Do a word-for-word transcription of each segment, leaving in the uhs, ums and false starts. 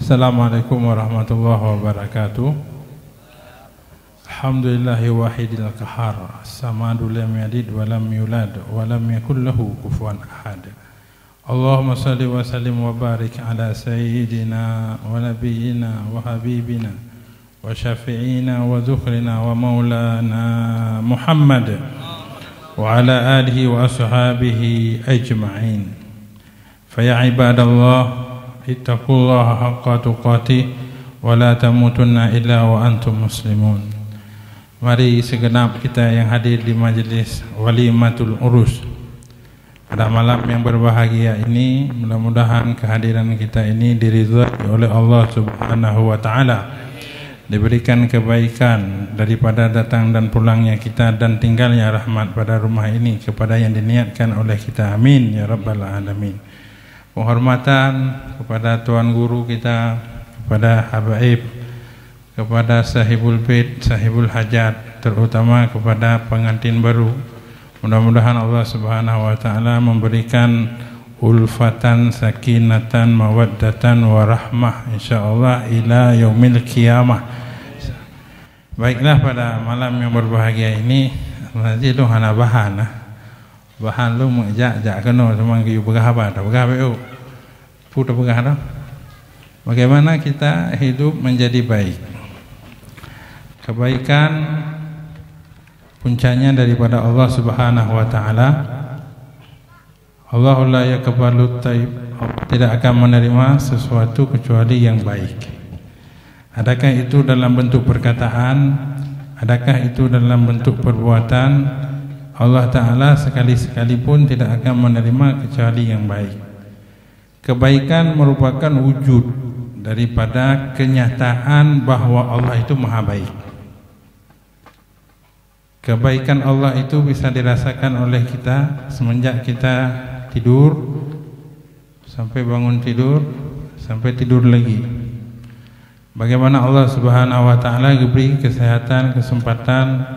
Assalamualaikum warahmatullahi wabarakatuh. Alhamdulillahi wahidil qahar, samadu lam yalid wa lam yulad, wa lam yakul lahu kufuwan ahad. Allahumma salli wa sallim wa barik ala sayyidina wa nabiyyina wa habibina wa syafi'ina wa dhukhrina wa maulana Muhammad wa ala alihi wa ashabihi ajma'in. Fa ya ibadallah, ittaqullaha haqqa tuqatih wa la tamutunna illa wa antum muslimun. Mari segenap kita yang hadir di majlis walimatul urus. Pada malam yang berbahagia ini, mudah-mudahan kehadiran kita ini diridhai oleh Allah Subhanahu wa Ta'ala, diberikan kebaikan daripada datang dan pulangnya kita dan tinggalnya rahmat pada rumah ini kepada yang diniatkan oleh kita. Amin ya rabbal alamin. Penghormatan kepada tuan guru kita, kepada habaib, kepada sahibul bait, sahibul hajat, terutama kepada pengantin baru. Mudah-mudahan Allah Subhanahu wa Ta'ala memberikan ulfatan, sakinatan, mawaddatan, warahmah, insyaallah ila yaumil qiyamah. Baiklah, pada malam yang berbahagia ini, masih tu hana bahan lah. Bahan lom jak-jak keunoe, teuma geuyue peugah haba, tapeugah bacut. Peue tapeugah dah? Bagaimana kita hidup menjadi baik? Kebaikan puncaknya daripada Allah Subhanahu wa Ta'ala. Allahu la yaqbalu thayyib, Allah tidak akan menerima sesuatu kecuali yang baik. Adakah itu dalam bentuk perkataan, adakah itu dalam bentuk perbuatan, Allah Ta'ala sekali-sekali pun tidak akan menerima kecuali yang baik. Kebaikan merupakan wujud daripada kenyataan bahwa Allah itu maha baik. Kebaikan Allah itu bisa dirasakan oleh kita semenjak kita tidur sampai bangun tidur, sampai tidur lagi. Bagaimana Allah Subhanahu wa Ta'ala geubri kesehatan, kesempatan,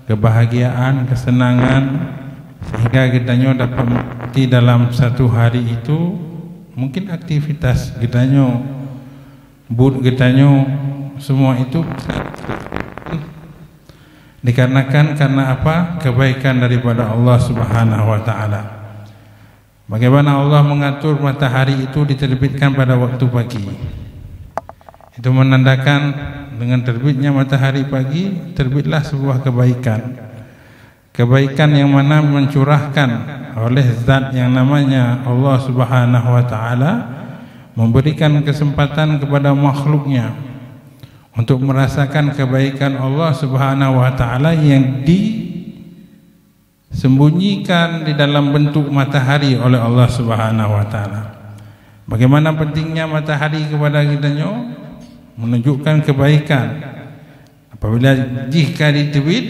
kebahagiaan, kesenangan, sehingga geutanyoe dapat menikmati dalam satu hari itu, mungkin aktivitas geutanyoe, buet geutanyoe, semua itu bisa dikarenakan, karena apa? Kebaikan daripada Allah Subhanahu wa Ta'ala. Bagaimana Allah mengatur matahari itu diterbitkan pada waktu pagi? Itu menandakan dengan terbitnya matahari pagi, terbitlah sebuah kebaikan. Kebaikan yang mana mencurahkan oleh zat yang namanya Allah Subhanahu wa Ta'ala, memberikan kesempatan kepada makhluknya untuk merasakan kebaikan Allah Subhanahu wa Ta'ala yang di sembunyikan di dalam bentuk matahari oleh Allah Subhanahu wa Ta'ala. Bagaimana pentingnya matahari kepada geutanyoe? Menunjukkan kebaikan. Apabila jih ka jiteubiet,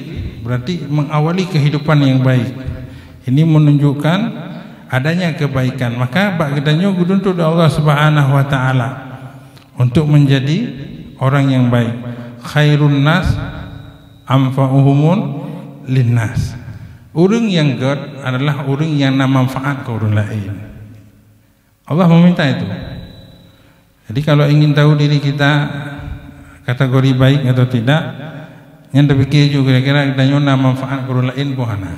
berarti mengawali kehidupan yang baik. Ini menunjukkan adanya kebaikan. Maka bak geutanyoe geutuntut lé Allah Subhanahu wa Ta'ala untuk menjadi orang yang baik. Khairun nas anfa'uhumun linnas. Ureuëng nyang gét adalah ureuëng nyang na manfaat keu ureuëng laén. Allah meminta itu. Jadi kalau ingin tahu diri kita kategori baik atau tidak, nyan tapikir ju kira-kira geutanyoe na manfaat keu ureuëng laén peue hana.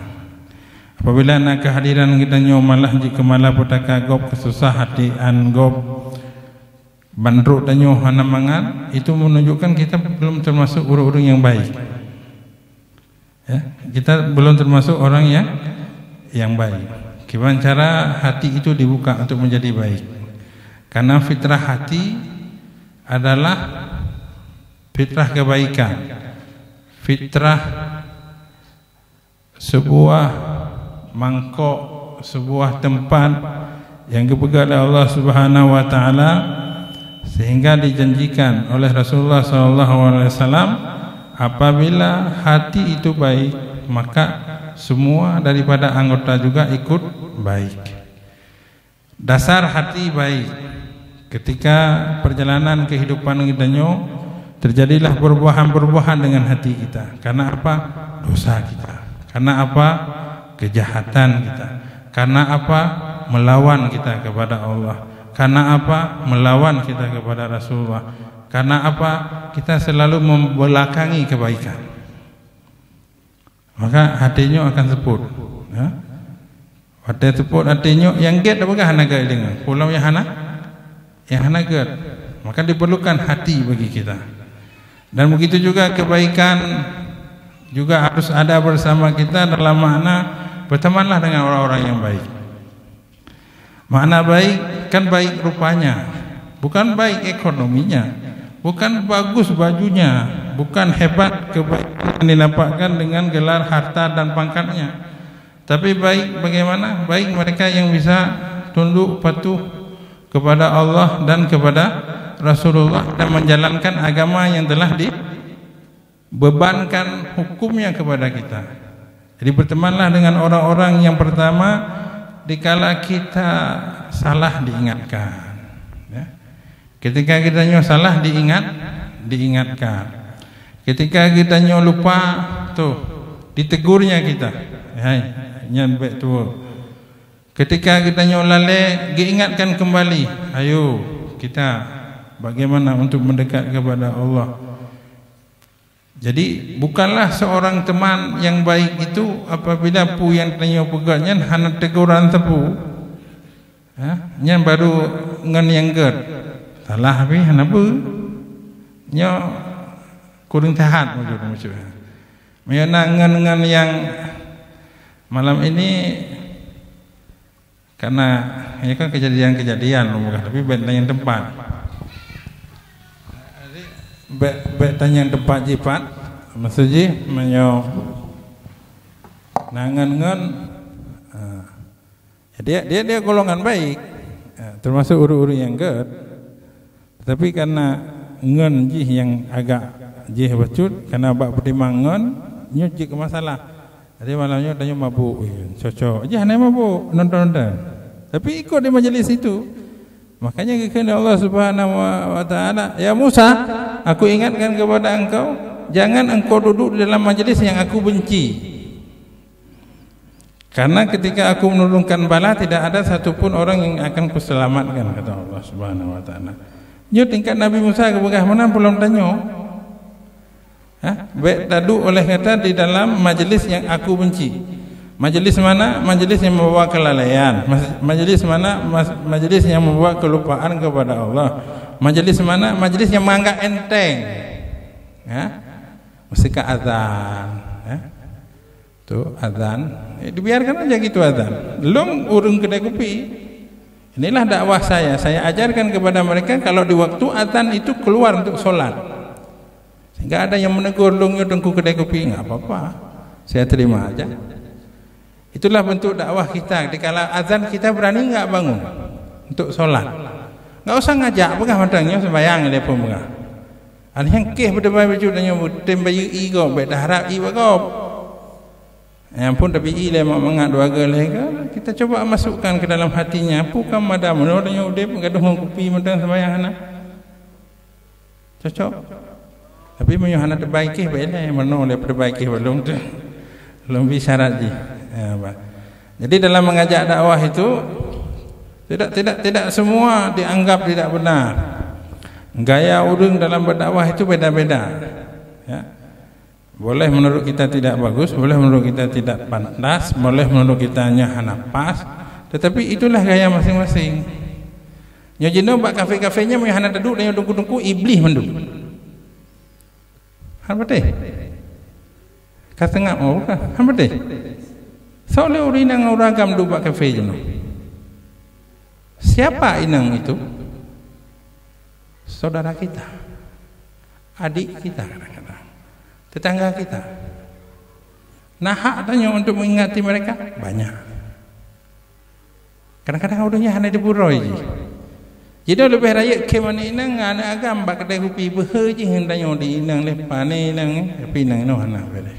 Apabila na kehadiran geutanyoe malah jikeumalapetaka gob, keususah hatian gob, ban trok tanyoe hana mangat, itu menunjukkan kita belum termasuk ureuëng-ureuëng yang baik. Ya, kita belum termasuk orang yang yang baik. Kiban cara hati itu dibuka untuk menjadi baik. Karena fitrah hati adalah fitrah kebaikan. Fitrah sebuah mangkok, sebuah tempat yang geupeugah lé Allah Subhanahu wa Ta'ala, sehingga dijanjikan oleh Rasulullah sallallahu alaihi wasallam, apabila hati itu baik, maka semua daripada anggota juga ikut baik. Dasar hati baik. Ketika perjalanan kehidupan geutanyoe, terjadilah perubahan-perubahan dengan hati kita. Karena apa? Dosa kita. Karena apa? Kejahatan kita. Karena apa? Melawan kita kepada Allah. Karena apa? Melawan kita kepada Rasulullah. Karena apa? Kita selalu membelakangi kebaikan. Maka hati nyoe akan seupôt. Ya? Watée seupôt hati nyoe, nyang gét dah peugah hana gét deungoe. Pulang nyang hana, nyang hana gét. Maka diperlukan hati bagi kita. Dan begitu juga kebaikan juga harus ada bersama kita dalam makna bertemanlah dengan orang-orang yang baik. Makna baik kan baik rupanya, bukan baik ekonominya, bukan bagus bajunya, bukan hebat kebaikan yang dinampakkan dengan gelar harta dan pangkatnya. Tapi baik bagaimana? Baik mereka yang bisa tunduk patuh kepada Allah dan kepada Rasulullah dan menjalankan agama yang telah dibebankan hukumnya kepada kita. Jadi bertemanlah dengan orang-orang yang pertama dikala kita salah diingatkan. Ya. Ketika kita nyoe salah diingat, diingatkan. Ketika kita nyoe lupa, tuh ditegurnya kita. Hai, nyan bèk tuwo. Ketika kita nyoe lalé, diingatkan kembali. Ayo kita bagaimana untuk mendekat kepada Allah. Jadi bukanlah seorang teman yang baik itu apabila peue nyang tanyoe peugah nyan hana teguran sapeue. Ha? Nyan baru ngon nyang gét. Salah pih hana peue. Nyoe kureueng that maksud-maksud. Meunyoe na ngon-ngon nyang malam ini karena ya kan kejadian-kejadian lom bukan, tapi bèk tanyong teumpat. Bèk, bèk tanyong teumpat jipat. Maksud jih meunyoe na ngon-ngon, ah, dia, dia, dia golongan baik, ah, termasuk ureueng-ureueng nyang gét. Tapi karena ngon jih nyang agak jih bacut, karena bak peutimang ngon, nyoe jeuet keu masalah. Jadi malam nyoe tanyoe mabuk, cocok. Jih hana mabuk, nonton-nonton. Tapi ikut di majlis itu. Makanya geukheun Allah Subhanahu wa, wa Taala, "Ya Musa, aku ingatkan kepada engkau, jangan engkau duduk di dalam majlis yang aku benci." Karena ketika aku menurunkan bala, tidak ada satupun orang yang akan kuselamatkan, kata Allah Subhanahu wa Taala. Nyoe tingkat Nabi Musa geupeugah meunan peulom tanyoe. Ha? Bèk taduek oleh gata di dalam majlis yang aku benci. Majlis mana? Majlis yang membawa kelalaian. Mas-, majlis mana? Mas-, majlis yang membawa kelupaan kepada Allah. Majlis mana? Majlis yang menganggap enteng. Ya? Mesti ka azan. Ya? Tu azan, eh, dibiarkan aja gitu azan. Lom ureueng kedai kopi. Inilah dakwah saya. Saya ajarkan kepada mereka kalau di waktu azan itu keluar untuk sholat. Sehingga ada yang menegur, "Lom nyoe teungku kedai kopi." Nggak apa-apa. Saya terima aja. Itulah bentuk dakwah kita. Dikala azan kita berani nggak bangun untuk sholat. Nggak usah ngajak, peugah mantong nyoe sembahyang dia pun peugah. Ada yang keh berdebat baju dan nyoe tem bayu i gob, bèk dah harap i bak gob. Yang pun tapi i lé mak mangat dua ga lé ga, kita coba masukkan ke dalam hatinya, peue ka mada meunurot nyoe udép gadoh ngon kupi mantong sembahyang hana. Cocok. Tapi meunyoe hana teubaiki bèk lé, meunoe lé peuteubaiki balum tu. Lom bi syarat jih. Ya, bah. Jadi dalam mengajak dakwah itu tidak, tidak, tidak semua dianggap tidak benar. Gaya ureueng dalam berdakwah itu beda-beda. Ya. Boleh menurut kita tidak bagus, boleh menurut kita tidak pantas, boleh menurut kita nyan hana pas, tetapi itulah gaya masing-masing. Nyoe jinoe bak kafe-kafe nyan meunyoe hana taduek dan nyoe teungku-teungku, iblih mandum. Hana patéh? Ka seungab, oh, bukan. Hana patéh? Soe lé ureueng inong ureueng agam duek bak kafe jinoe? Siapa inong itu? Saudara kita. Adik kita kadang-kadang. Tetangga kita. Na hak tanyoe untuk mengingati mereka? Banyak. Kadang-kadang ureueng nyan hana dipuroe jih. Jinoe leubeh rayeuk khém aneuk inong ngon aneuk agam bak keudè kupi, beuhe jih ngon tanyoe di inong lé pane inong, tapi inong nyoe hana beuhe.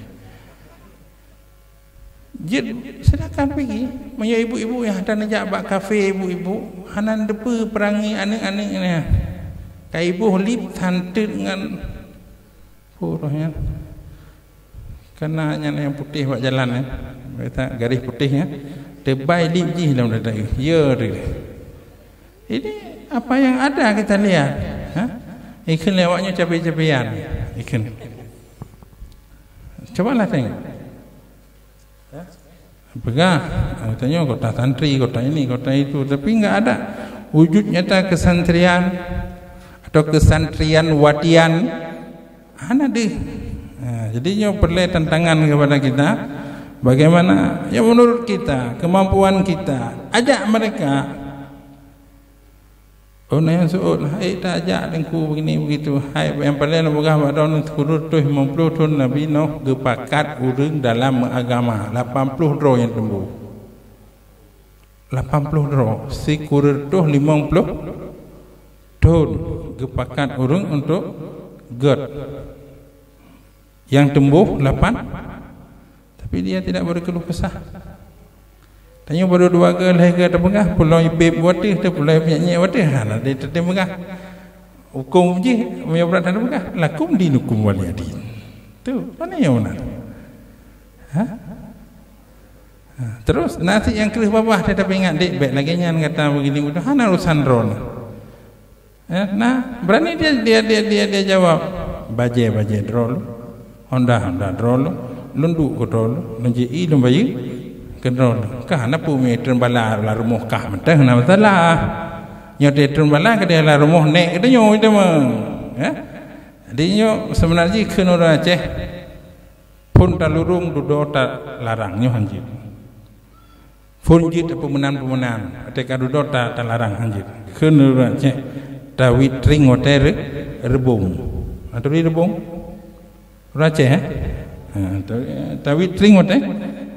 Jeuet, silakan pigi. Meunyoe ibu-ibu nyang hana neujak bak kafe, ibu-ibu hana neuteupeue peurangi aneuk-aneuk nyan. Ka iboh lip tan teut ngon peue roh nyan. Kana nyan nyang putéh bak jalan nyan. Beta garéh putéh nyan. Teubai lip jih lam dada. Ya, tu. Ini Apa yang ada kita lihat, ha? Ikheun lé awaknyoe cabe-cabean. Ikheun. Cobalah tengok. Peugah, katanya kota santri, kota ini, kota itu, tapi enggak ada wujud nyata kesantrian atau kesantrian wadian. Hana deh. Ha, jadi nyoe perlu tantangan kepada kita. Bagaimana? Ya, menurut kita, kemampuan kita, ajak mereka. Oh, na nyang seuôt, hai tajak teungku begini begitu. Hai, nyang paléng na peugah bak droeneuh sikureueng reutôh limong ploh thon Nabi Nuh geupakat ureuëng dalam meuagama, lapan ploh droe nyang teumboh. Lapan ploh droe, sikureueng reutôh limong ploh thon geupakat ureuëng untuk gét. Nyang teumboh lapan, tapi dia tidak berkeluh kesah. Tanyoe baru dua ga, lhée ga tapeugah, pulo ipép watée, teu pulo ipép nyek watée, hana deh teupeugah. Huköm jih, meunyoe brat hana peugah, lakum dinukum waliyadin. Tu, mana yang benar? Ha? Ha, terus, nasi nyang kreueh babah, tetapi ingat, dek, bèk lagée nyan gata begini, begitu. Hana urusan droeneuh. Eh, nah, berani dia, dia, dia, dia, dia jawab, "Bajée-bajée droe lôn, honda-honda droe lôn, lôn duek keu droe lôn, lôn ji-i lôn bayeue keu droe lôn." Kah na peue meuteun bala lam rumoh kah mantong na masalah. Nyoe teun bala keudeh lam rumoh nek geutanyoe teuma. Eh? Jadi nyoe seubeuna jih kheun ureuëng Aceh, phon talurong dudoe talarang nyoe hanjeuet. Phon jeuet peumenan-peumenan, watée ka dudoe ta-, talarang hanjeuet. Kheun ureuëng Aceh, tawit tring watée re-, reubong. Aturi reubong? Ureuëng Aceh, eh? Ha, ta-, tawit tring watée?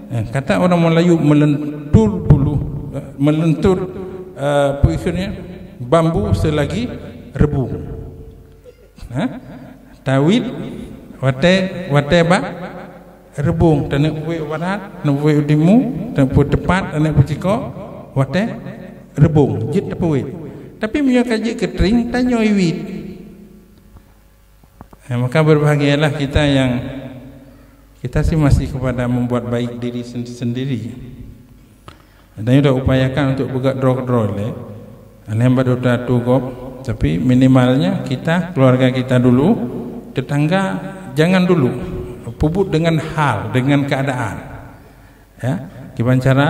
Eh, kata orang Melayu melentur bulu, eh, melentur, eh, apa istilahnya? Bambu selagi reubong. Ha? Tawit watée, watée bak reubong, taneuk buet u barat, taneuk buet u timu, taneuk buet teupat, taneuk buet cikok, watée reubong, jeuet tapeuwet. Tapi meunyoe ka jeuet keu tring, tanyoe iwit. Eh, maka berbahagialah kita yang kita sih masih kepada membuat baik diri sen-, sendiri. Dan udah upayakan untuk peugah droe keudroe lé. Alham baru tatu gob, tapi minimalnya kita, keluarga kita dulu, tetangga jangan dulu. Peubuet dengan hal, dengan keadaan. Ya, kiban cara,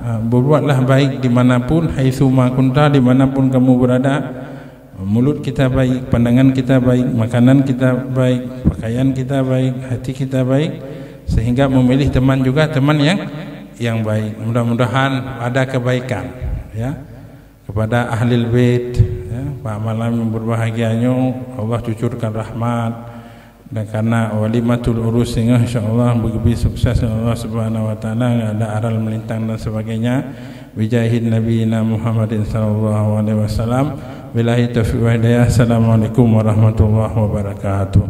eh, berbuatlah baik dimanapun, haitsu ma kunta, dimanapun kamu berada. Mulut kita baik, pandangan kita baik, makanan kita baik, pakaian kita baik, hati kita baik, sehingga memilih teman juga teman yang, yang baik. Mudah-mudahan ada kebaikan, ya, kepada ahlil bait, ya, pada malam yang berbahagia nyoe Allah cucurkan rahmat, dan karena walimatul urus singoh, insya Allah, beugeubri sukses oleh Allah Subhanahu wa Taala, ada aral melintang dan sebagainya. Bijahi Nabi Muhammadin sallallahu alaihi wasallam. Billahi taufiq wal hidayah. Assalamualaikum warahmatullahi wabarakatuh.